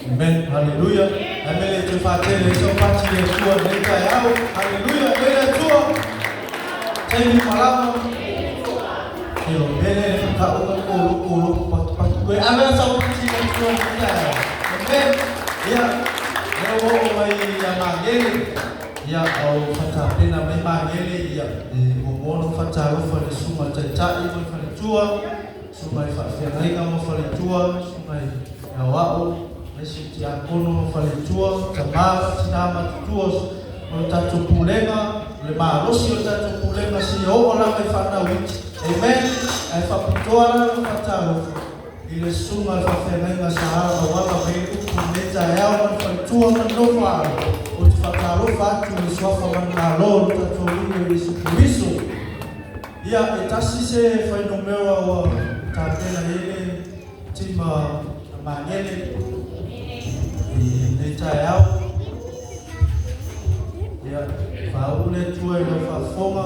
Amen. Haleluya. Amen. Le toe faatele ai sau pati i le Atua i lenei taeao. Haleluya. Amen le Atua. Taimi malama. Telo mele le whakaunga ko loko loko patu patu koe. Ave la sau pati i le Atua i lenei taeao. Amen. Ia, lea ua oo mai ia Magele. Ia, au whatapena mai Magele, ia, e muamua ona ou whataalofa i le susuga i le Taitai ma le faletua. Susuga i faafeagaiga ma faletua, susuga i aoao, aemaise o tiakono ma faletua, tama ma tina matutua o le tatou pulega, o le malosi o le tatou pulega seia oo lava i fanau iti. Amen! Ae faapitoa la lau faatalofa i le susuga i le faafeagaiga sa auala mai le upu i lenei taeao ma le faletua ma le nofoaalo. Ou te faatalofa atu i le suafa manumalo o le tatou Alii o Iesu Keriso. Ia, e tasi se fuainumera ua tapena i ai le tima a Magele i lenei taeao. Ia, faauu le Atua i lau faafofoga.